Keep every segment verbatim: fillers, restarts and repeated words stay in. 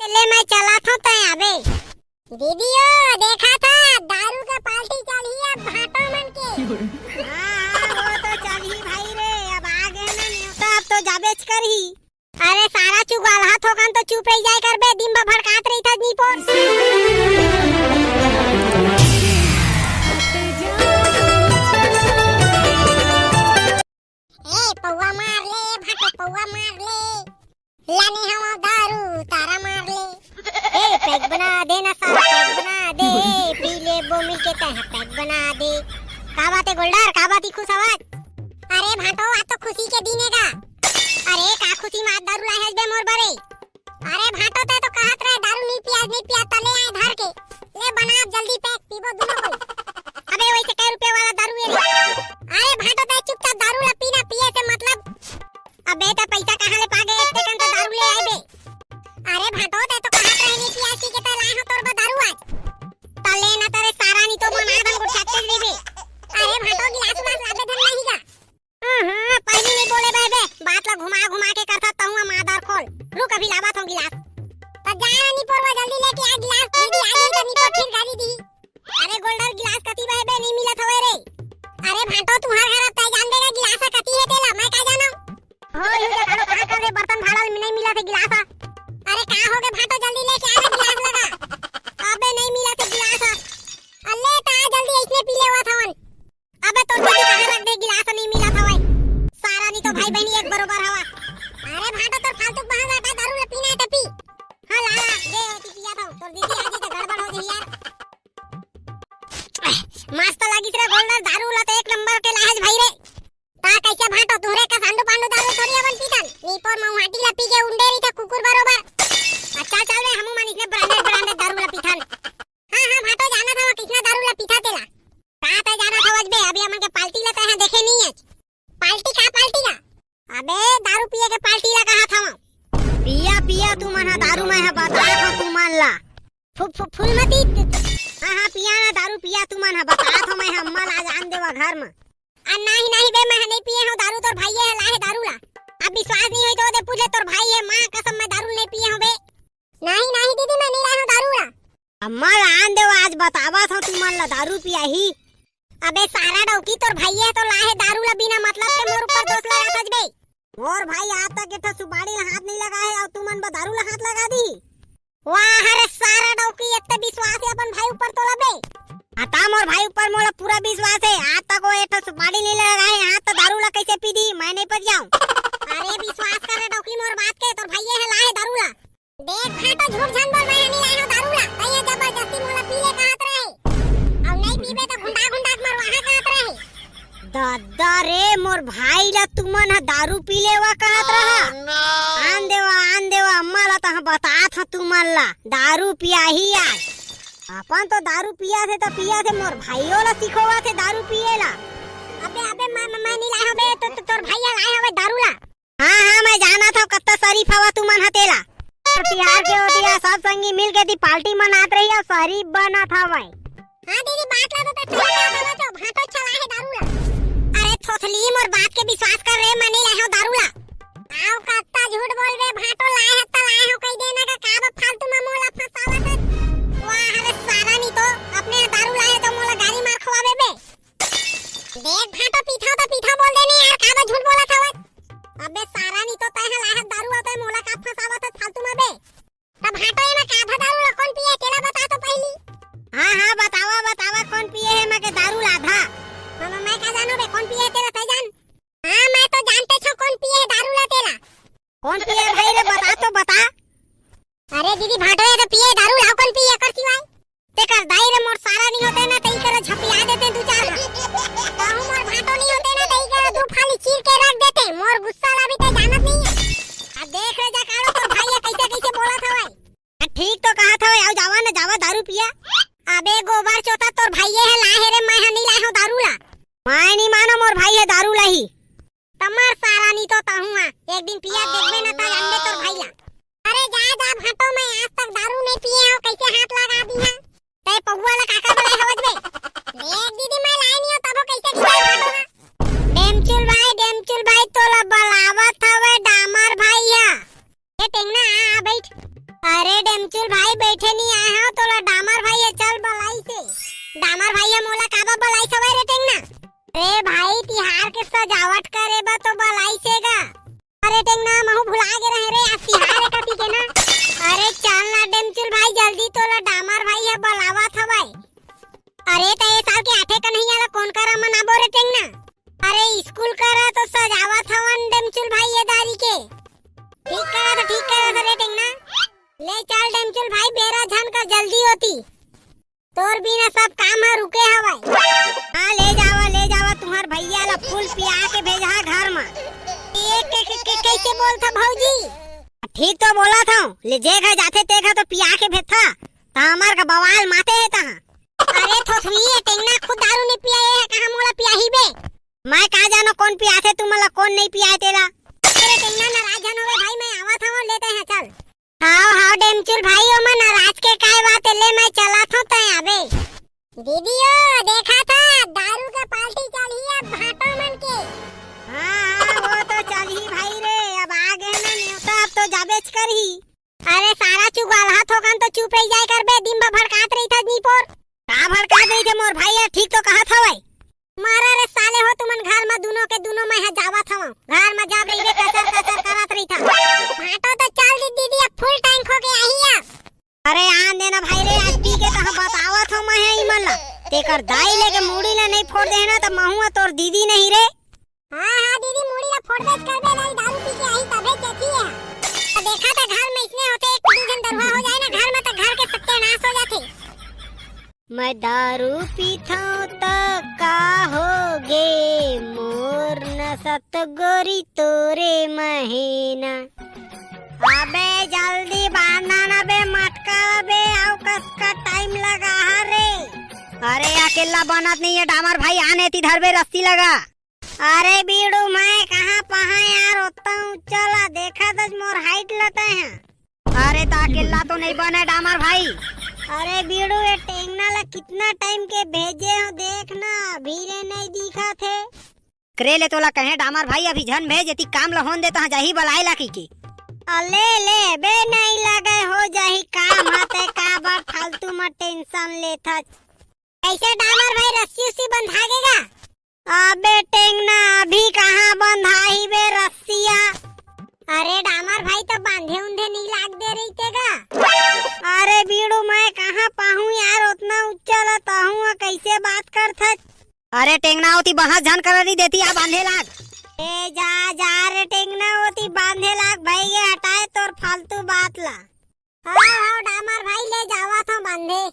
ले मैं चलत हंव, तैं आबे। दीदी ओ, देखा था, दारू के पार्टी चलही अब भांटो मन के। हाँ, हाँ, वो तो चलही भाई रे, अब आ गे ना नेवता, अब तो जाबेच करही। अरे सारा चुगलहा थोकन तो चुप रही जाए करबे, दिन भर भड़कात रही था नीपोर। ए पौवा मार ले, भांटो पौवा मार ले, लाने हवा दारू तारा मार ले। ए पैक बना दे ना सारा, पैक बना दे, पी ले वो मिल के तह पैक बना दे। का बात है गोल्डर, का बात ही खुश आवाज? अरे भांटो, आज तो खुशी के दिन है का? अरे का खुशी में आज दारू लाए हस बे मोर बरे? अरे भांटो, तै तो कहत रहे दारू नहीं पिया, नहीं पिया, त ले आए धर के। ले बना अब जल्दी पैक, पीबो दूनो कोई। अबे वैसे कै रुपया वाला दारू है रे? अरे भांटो, तै चुपचाप दारू ला पीना, पिए से मतलब। अबे तै पैसा कहाँ ले पागे? इतने कन तो दारू ले आए बे। अरे भांटो, तै तो कहत रहे नहीं पिया, की के तै लाए हो तोर बा दारू आज। त ले ना तेरे सारा नहीं तो बना दम गुट छत्तीस ली बे। अरे भांटो, गिलास उलास लाबे धन नहीं का? हाँ, हाँ, पहली नहीं बोले बे, बे, बात ला घुमा घुमा के करथा तहुआ मादर खोल। रुक, अभी लावत हूँ गिलास। त जा ना निपोरवा, जल्दी लेके आ गिलास, दीदी आ गई तो निपोर फिर गाली दी। अरे गोल्डर, गिलास कती बे बे, नहीं मिलत हवे रे। अरे भांटो, तुम्हार घर अब तय जान देगा गिलास है कती है तेला, मैं का जाना? हो, यू जा कालो, कहाँ कर दे बर्तन भाड़ा में नहीं मिला थे गिलास है। अरे का हो गए भांटो, जल्दी लेके आ ना गिलास लगा। अबे नहीं मिला थे गिलास है। अल्ले ता जल्दी इसने पी लेवा था वन। अबे तोर दीदी कहाँ रख दे गिलास नहीं मिला था भाई। सारा नहीं तो भाई बहनी एक बरोबर हवा। अरे भांटो तोर फालतू बहाना हटा, दारू ले पीना है तो पी। हाँ ला ला, दे होती पिया था, तोर दीदी आ जी तो गड़बड़ हो जाई यार। मस्त लागिस रे गोल्डर, दारू ला तो एक नंबर के लाहज भाई रे। ता कैसे भांटो, तुहरे का सांडू पांडू दारू थोड़ी अपन पीथन। नीपोर महुआटी ला पी के उंडे रही था कुकुर बरोबर। अच्छा चल बे, हमू मन इसने ब्रांडेड ब्रांडेड दारू ला पीथन। हाँ हाँ भांटो, जाना था वो किसना दारू ला पीथा तेला। का तय जाना था बे, अभी हमन के पार्टी ला तय देखे नहीं है। पार्टी का, पार्टी का? अबे दारू पिए के पार्टी ला कहा था। पिया पिया तू मन हा दारू, मैं हा बता था तू मन ला। फु-, फु-, फुलमती। हाँ हाँ पिया ना दारू पिया तू मन हा, बता था मैं हा, अम्मा ला जान देवा घर में। आ नहीं नहीं बे, मैं हा नहीं पिए हूँ दारू, तोर भाई है लाए है दारू ला। अब विश्वास नहीं होई तो दे पूछ ले, तोर भाई है, माँ कसम मैं दारू नहीं पिए हूँ बे। नहीं नहीं दीदी, मैं नहीं लाए हूँ दारू ला। अम्मा ला आन देवा, आज बतावा था तू मन ला दारू पियाही। अबे सारा डौकी, तोर भाई है तो लाए है दारू ला बिना मतलब के मोर ऊपर दोष लगा सच बे। मोर भाई आज तक एक ठो सुपारी ला हाथ नहीं लगा है और तू मन बा दारू ला हाथ लगा दी। वाह रे सारा डौकी, इतने विश्वास है अपन भाई ऊपर तोला बे। हटा मोर भाई ऊपर, मोला पूरा विश्वास है। आज तक वो एक ठो सुपारी नहीं लगा है, आज तो दारू ला कैसे पी दी, मैं नहीं पी जाऊं। अरे विश्वास कर रे डौकी मोर बात के, तोर भाई है लाए दारू ला। देख भांटो झूठ झन बोल, मैं नहीं लाए हूँ दारू ला, तैं जबरदस्ती मोला पी ले कहत रहे। और नहीं पीबे तो घुंडा घुंडा के मरवाहा कहत रहे। दादा रे, मोर भाई ला तुमन ह दारू पी लेवा कहत रहा। आन देवा, आन देवा, अम्मा ला तह बतात ह तुमन ला, दारू पियाही आज। अपन तो दारू पिया थे त पिया थे, मोर भाइयों ला सिखोवा थे दारू पिए ला। अबे, अबे, मैं, मैं, मैं नहीं लाए हवे, तो, तो तोर भाई लाए हवे दारू ला। हाँ, हाँ, मैं जानत हव कत्ता शरीफ हवा तुमन ह तेला। तो तिहार के ओदिया सब संगी मिल के दी पार्टी मनात रही अउ शरीफ बनत हवय। हाँ दीदी, बात ला तो तै सही बात हवा जो भांटो छला है दारू ला। अरे थोथली, मोर बात के विश्वास कर रे, मैं नहीं लाए हव दारू ला। आओ कत्ता झूठ बोलबे, भांटो लाए है त लाए हव कही देना का, का बा फालतू में मोला फंसावत है। वाह रे सारा, नहीं तो अपने दारू लाए तो मोला गारी मार खवाबे बे। देख भांटो, पीथव त पीथव बोल देने यार, का बा झूठ बोलत हवत। अबे सारा, नी तो तैं ह लाहत दारू अउ तैं मोला का फंसावत हस फालतू म बे। त भांटो, एमा का आधा दारू ला कोन पिए हे, तेला बता तो पहिली। हाँ, हाँ, बतावा, बतावा, कोन पिए हे एमा के दारू ला आधा? मैं, मैं का जानो बे, कोन पिए हे तेला तैं जान। हाँ, मैं तो जानते छो कोन पिए हे दारू ला तेला। कोन पिए हे भाई रे, बता तो बता। अरे दीदी भांटो, ये तो पिए दारू ला, कोन पिए एकर सिवाय? तेकर दाई रे मोर सारा नी होते ना, तई करा झपिया देते दू चार। कहूँ मोर भांटो नी होते ना, तई करा दू फाली चीर के रख देते। मोर गुस्सा ला भी तै जानत नहीं है। अब देख रे जा कालो तोर भाई है कैसे कैसे बोलत हवय। हाँ, ठीक तो कहत हवय, आओ जावा ना जावा दारू पिया। अबे गोबर चोता तोर भाई है लाए हे रे, मैं ह नी लाए हूँ दारू ला। मैं नी मानो मोर भाई है दारू ला ही। तमार सारा नी तो तहुआ, एक दिन पिया देखबे ना ता जानबे तोर भाई ला। अरे जा, जा भांटो, मैं आज तक दारू नहीं पिए हूँ, कैसे हाथ लगा दी है? तै पहुआ ला काका बड़े हवज बे? देख दीदी, मैं लाए नहीं हूँ, तबो कैसे गिरा भांटो ना? डेमचुल भाई, डेमचुल भाई, तोला बलावत हवे डामर भाई हा। ए टेंगना, आ, आ बैठ। अरे डेमचुल भाई, बइठे नइ आए हंव, तोला डामर भाई ह चल बलाइस हे। डामर भाई ह मोला काबर बलाइस हवय रे टेंगना? अरे भाई, तिहार के सजावट करे बर तो बलाइस हे गा। अरे टेंगना, महूं भुला गे रहेंव रे, आज तिहार हे कति के ना। अरे चल ना डेमचुल भाई, जल्दी तोला डामर भाई ह बलावत हवय। अरे त ए साल के आठे कन्हैया ला कोन करा मनाबो रे टेंगना? अरे स्कूल करा तो सजावत हवन डेमचुल भाई ए दारी के। ठीक करत, ठीक करत रे टेंगना। ले चल डेमचुल भाई, बेरा झन कर, जल्दी होती। तोर बिना सब काम ह रुके हवय। हां, ले जावा, ले जावा, तुंहर भइया ला फूल पिया के भेजहा घर म। ए, के, के, के, कइसे बोलथा भौजी? ठीक तो बोलत हंव, ले जे घर जाथे ते घर तो पिया के भेजथा, त हमर का बवाल माते हे तहां। अरे थोथवी, ए टेंगना खुद दारू नइ पिया, ए ह कहां मोला पियाही बे? मैं का जानों कोन पियाथे तुमन ला, कोन नइ पियाय तेला। अरे टेंगना, नाराज झन होवे भाई, मैं आवत हंव, ले तैं ह चल। हाव, हाव, डेमचुल भाई, ओमा नाराज के काय बात हे, ले मैं चलत हंव, तैं आबे। दीदी ओ, देखा था, दारू के पार्टी चलही अब भांटो मन के। हां, हां, वो तो चलही भाई रे, अब आ गे ना नेवता, अब तो जाबेच करही। अरे सारा चुगलहा थोकन तो चुप रहि जाय करबे, दिन भर भड़कात रहिथस निपोर। का भड़कात रहिथे मोर भाई, ये ठीक तो कहत हवय। मारा रे साले हो तुमन, घर म दूनों के दूनों मैं ह जावत हवं। घर म जाब रहिबे, कसर कसर करत रहिथा। भांटो तो चल दी दीदी, अब फुल टैंक होके आही अब। अरे आन देना भाई रे, आज पी के तहां बतावत हंव मैं ह इमन ला। तेकर दाई लेके मुड़ी ला नइ फोड़ देहे ना त महूं ह तोर दीदी नहीं रे। हां, हां, दीदी, मुड़ी ला फोड़बेच करबे, दारू पी के आही तभे चेती हे। त देखा त घर में इसने होते, एक दू झन दरुहा हो जाए ना घर में, त घर के सत्यानाश हो जाथे। मैं दारू पीथंव त का होगे, मोर नसत गोरी तोरे महीना। अबे जल्दी बांधा ना बे मटका बे, अउ कतका टाइम लगा रे। अरे अकेल्ला बनत नहीं हे डामर भाई, आने ती धरबे रस्सी लगा। अरे बीड़ू, मैं कहाँ पहा यार, ओत्ता ऊंचा ला देखा तस मोर हाइट ला तैं ह। अरे त अकेल्ला तो नहीं बने डामर भाई। अरे बीड़ू, ये टेंगना ला कितना टाइम के भेजे हो, देख ना, अभी ले नहीं दिखा थे। करे ले तोला कहे डामर भाई, अभी झन भेज, एती काम ला होन दे, तहाँ जाही बलाए ला कहिके। अले ले बे, नहीं लगे हो जाही काम ह, तैं काबर फालतू म टेंशन लेथस। कैसे डामर भाई, रस्सी उस्सी बंधा गेगा? अबे टेंगना, अभी कहाँ बंधाही बे रस्सिया? अरे डामर भाई, त बांधे उंधे नहीं लाग दे रही तेगा। अरे बीड़ू, मैं कहाँ पाहूँ यार, ओतना उच्चा ला तहूँ ह, कैसे बात करथस? अरे टेंगना, ओती बहस झन कर रही देती, आ बांधे लाग। ए जा जा रे टेंगना, ओती बांधे लाग, भाई ये हटाए तोर फालतू बात ला। हाँ हाँ डामर भाई, ले जावा था बांधे।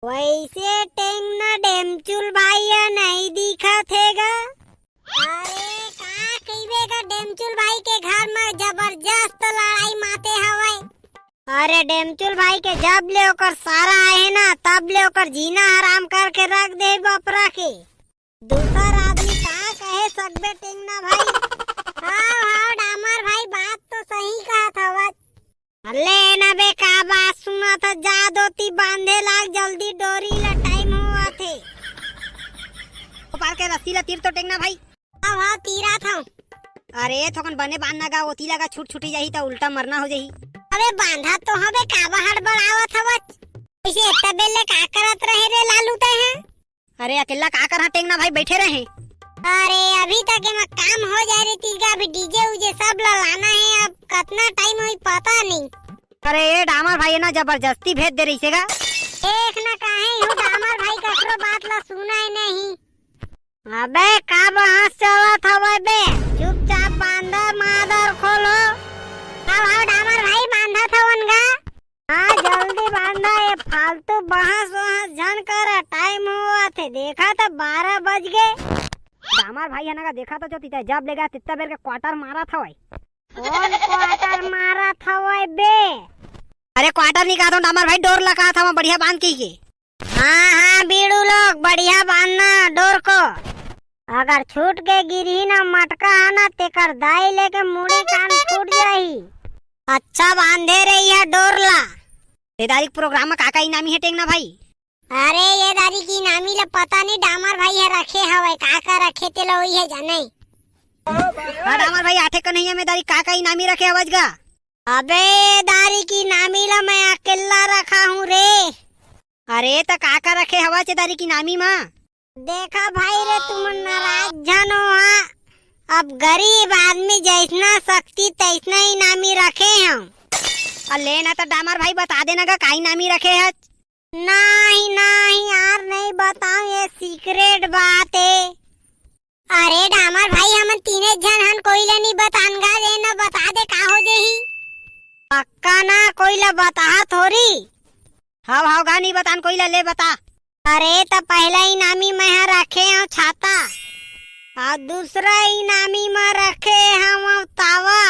वैसे टेंगना डेमचुल भाई ह नहीं दिखत हे गा। अरे का कहिबे गा, डेमचुल भाई के घर में जबरदस्त लड़ाई माते हवय। अरे डेमचुल भाई के जब ले ओकर सारा आए ना, तब ले ओकर जीना हराम करके रख दे बपरा के। दूसर आदमी का कहे सकबे टेंगना भाई। हाँ हाँ डामर भाई, बात तो सही कहत हवत। अले ना बे, का बात सुनत ह? जा दोती बांधे लाग जल्दी, डोरी ला टाइम होवत हे। गोपाल के रस्सी ला तीर तो टेंगना भाई। हाँ हाँ, तीरत हंव। अरे थोकन बने बांध ना गा, ओती लगा छूट छूटी जाही त उल्टा मरना हो जाही। अबे बांधा तो हबे, काबर हड़बड़ावत हवच? वैसे इतना बेर ले का करत रहे रे लालू तैं ह? अरे अकेला का करहा टेंगना भाई, बैठे रहे। अरे अभी तक एमा काम हो जाए रे तीर गा, अभी डीजे उजे सब ला लाना है, अब कतना टाइम होई पता नहीं। अरे ए डामर भाई, ए ना जबरदस्ती भेज दे रही से गा। देख ना काहे हूँ डामर भाई, ककरो बात ला सुना है नहीं। अबे का बहस चलत हवय बे, चुपचाप बांधा मादर खोलो। अब आओ डामर भाई, बांधा थवन गा। हाँ, जल्दी बांधा, ये फालतू बहस वहस झन कर, टाइम होवत हे, देखा त बारह बज गे। डामर भाई ह ना गा, देखा त जो तिता जब लेगा तितना बेर के क्वार्टर मारत हवय। कौन क्वार्टर मारत हवय बे? अरे क्वार्टर नहीं कहत हूँ डामर भाई, डोर ला कहत हवं, बढ़िया बांध कहिके। हाँ हाँ बीड़ू लोग, बढ़िया बांधना डोर को। अगर छूट के गिरही ना मटका ह ना, तेकर दाई लेके मुड़ी कान फूट जाही। अच्छा बांधे रही है डोर ला। ए दारी के प्रोग्राम में का का इनामी है टेंगना भाई? अरे ये दारी की इनामी ला पता नहीं, डामर भाई है रखे हवय, का का रखे तेला वही है जाने। हाँ डामर भाई, आठे कन्हैया में दारी का का इनामी रखे हवज गा? अबे दारी की इनामी ला मैं अकेले रे, त का का रखे हवच ए दारी के इनामी मा? देखा भाई रे, तुमन नाराज झन हो, हाँ। अब गरीब आदमी जैसना शक्ति तैसना इनामी रखे हंव। अ ले ना त डामर भाई, बता देना गा, का इनामी रखे हच? नहीं, नहीं यार, नहीं बताऊं, ये सीक्रेट बात है। अरे डामर भाई, हमन तीने झन हन, कोई ला नहीं बतान गा, ये ना बता दे का हो जाही। पक्का ना, कोई ला बताहा थोरी। हव, हव गा, नहीं बतान कोई ला, ले बता। अरे, त पहला इनामी मैं ह रखे हंव छाता, अउ दूसरा इनामी म रखे हंव तावा।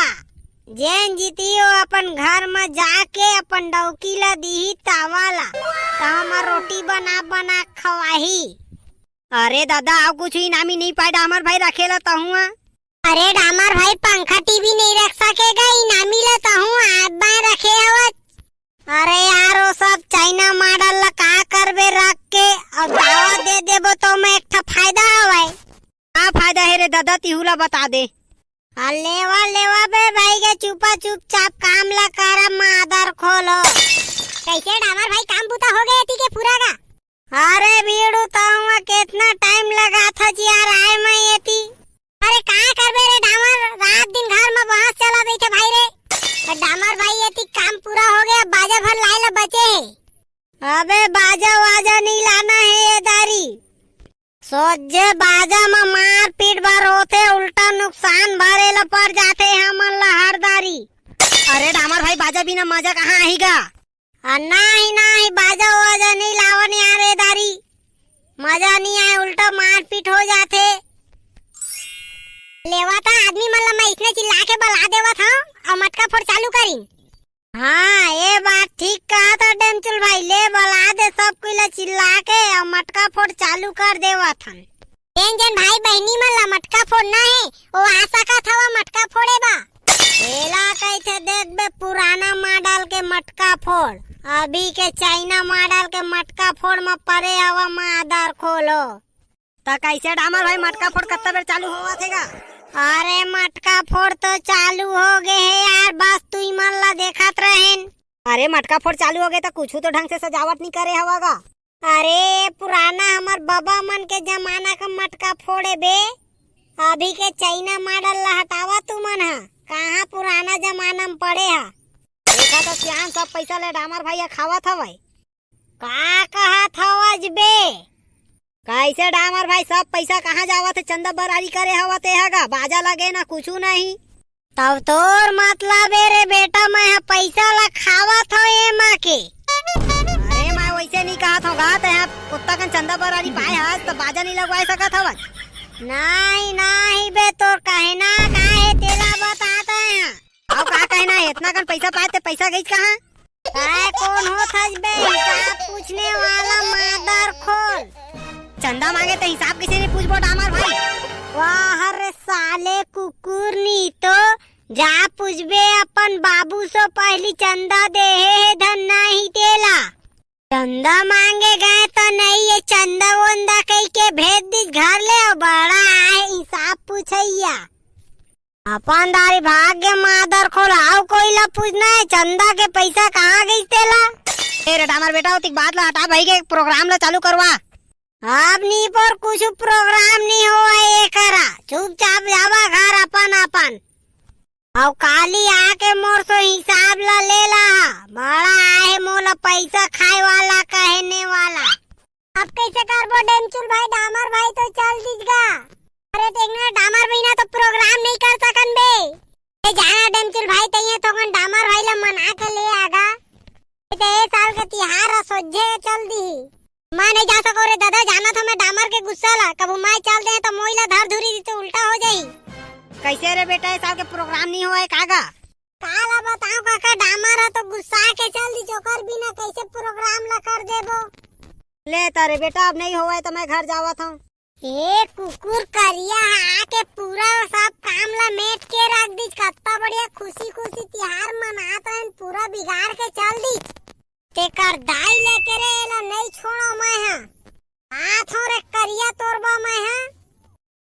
जेन जीती, ओ अपन घर म जाके अपन डौकी ला दीही तावा ला, त हमर रोटी बना बना खवाही। अरे दादा, अउ कुछ इनामी नहीं पाए डामर भाई रखे ला तहुआ। अरे डामर भाई, पंखा टीवी नहीं रख सकेगा, इनामी ला तहूँ आप बाय रखे हवत। अरे यार, वो सब चाइना मॉडल ला का करबे रख के, अउ दावा दे देबो तो मैं एक ठा फायदा हवय। का फायदा हे रे दादा, तिहू ला बता दे। आ लेवा, लेवा बे भाई के चुपा चुपचाप काम ला करा, मादर खोलो। कैसे डामर भाई, काम बूता हो गए एती के पूरा गा? अरे बीड़ू, तहुआ केतना टाइम लगाथच यार, आए मैं एती। अरे का करबे रे डामर, रात दिन घर म बहस चला देथे भाई रे। डामर भाई, एती काम पूरा हो गया, बाजा भर लाए ला बचे हे। अबे बाजा वाजा नहीं लाना हे ये दारी, सोझे बाजा म मारपीट बर होथे, उल्टा नुकसान भरे ला पड़ जाथे हमन ला हर दारी। अरे डामर भाई, बाजा बिना मजा कहाँ आही गा? आ, नाही, नाही, बाजा वाजा नहीं लावन यार ए दारी। मजा नहीं आए, उल्टा मारपीट हो जाथे। लेवा त आदमी मन ला मैं इसने चिल्ला के बला देवत हंव, अउ मटका फोड़ चालू करिन। हाँ, ये बात ठीक कहा था डेमचुल भाई, ले बला दे सब कोई ला चिल्ला के, अउ मटका फोड़ चालू कर देवत हन। जेन जेन भाई बहिनी मन ला मटका फोड़ना हे, ओ आ सकत हवा मटका फोड़े बा। एला कहिथे, देख बे, पुराना मॉडल के मटका फोड़, अभी के चाइना मॉडल के मटका फोड़ म परे हवा, मादर खोलो। त कैसे डामर भाई, मटका फोड़ कत्ता बेर चालू होवत हे गा? अरे मटका फोड़ तो चालू हो गए हे यार, बस तुई मन ला देखत रहेन। अरे मटका फोड़ चालू हो गए त कुछ तो ढंग से सजावट नहीं करे हवा गा? अरे, पुराना हमर बबा मन के जमाना का मटका फोड़े बे। अभी के चाइना मॉडल ला हटावा तुमन ह। कहाँ पुराना जमाना म पड़े ह। देखा त सियान, सब पैसा ले डामर भाई ह खावत हवय। का कहत हवस बे? कैसे डामर भाई, सब पैसा कहाँ जावत हे? चंदा बरारी करे हवा ते ह गा, बाजा लगे ना कुछू नहीं। तब तोर मतलब ए रे बेटा, मैं ह पैसा ला खावत हव एमा के। अरे, मैं वैसे नहीं कहत हव गा, ते ह कुत्ता कन चंदा बरारी पाए हस, त बाजा नहीं लगवाए सकत हवस। नहीं, नहीं बे, तोर कहना का हे, तेला बतात हंव। अउ का कहना हे, इतना कन पैसा पाए, ते पैसा गईस कहाँ? तैं कोन होथस बे, हिसाब पूछने वाला मादर खोल? चंदा मांगे त हिसाब कइसे नहीं पूछबो डामर भाई? वाह रे साले कुकुर, नी तो जा पूछबे अपन बाबू से, पहली चंदा देहे हे धन नहीं तेला। चंदा मांगे गए त नहीं, ये चंदा वंदा कही के भेज दिस घर ले, अउ बड़ा आहे हिसाब पूछैया। अपन दारी भाग गे मादर खोल, अउ कोई ला पूछना हे, चंदा के पैसा कहाँ गईस तेला? ए रे डामर बेटा, ओतिक बात ला हटा, भाई के प्रोग्राम ला चालू करवा। अब नी पर कुछ प्रोग्राम नी होवय एकरा, चुपचाप जावा घर अपन अपन। अउ काली आके मोर सो हिसाब ला ले ला, बड़ा आहे मोला पैसा खाए वाला, कहने वाला। अब कैसे करबो डेमचुल भाई, डामर भाई तो चल दिस गा। अरे देखना, डामर बिना तो प्रोग्राम नहीं कर सकन बे। ए जाना डेमचुल भाई, तइये थोकन डामर भाई ला मना के ले आगा। ए ते ए साल के तिहार ह सोझे चल दिही। मैं नहीं जा सको रे दादा, जाना था मैं डामर के गुस्सा ला। कभू मैं चल दे तो मोई ला धर धुरी दी तो उल्टा हो जाही। कैसे रे बेटा, ए साल के प्रोग्राम नहीं होए का गा? काला बताओ काका, डामर ह तो गुस्सा के चल दी, ओकर बिना कैसे प्रोग्राम ला कर देबो? ले तारे बेटा, अब नहीं होवय त मैं घर जावत हूँ। ए कुकुर करिया ह आके पूरा सब काम ला मेट के रख दीस। कत्ता बढ़िया खुशी खुशी तिहार मनात रहन, पूरा बिगाड़ के चल दीस। तेकर दाई लेके रे, एला नहीं छोड़ो मैं ह। आत हूँ रे करिया तोर बर मैं ह।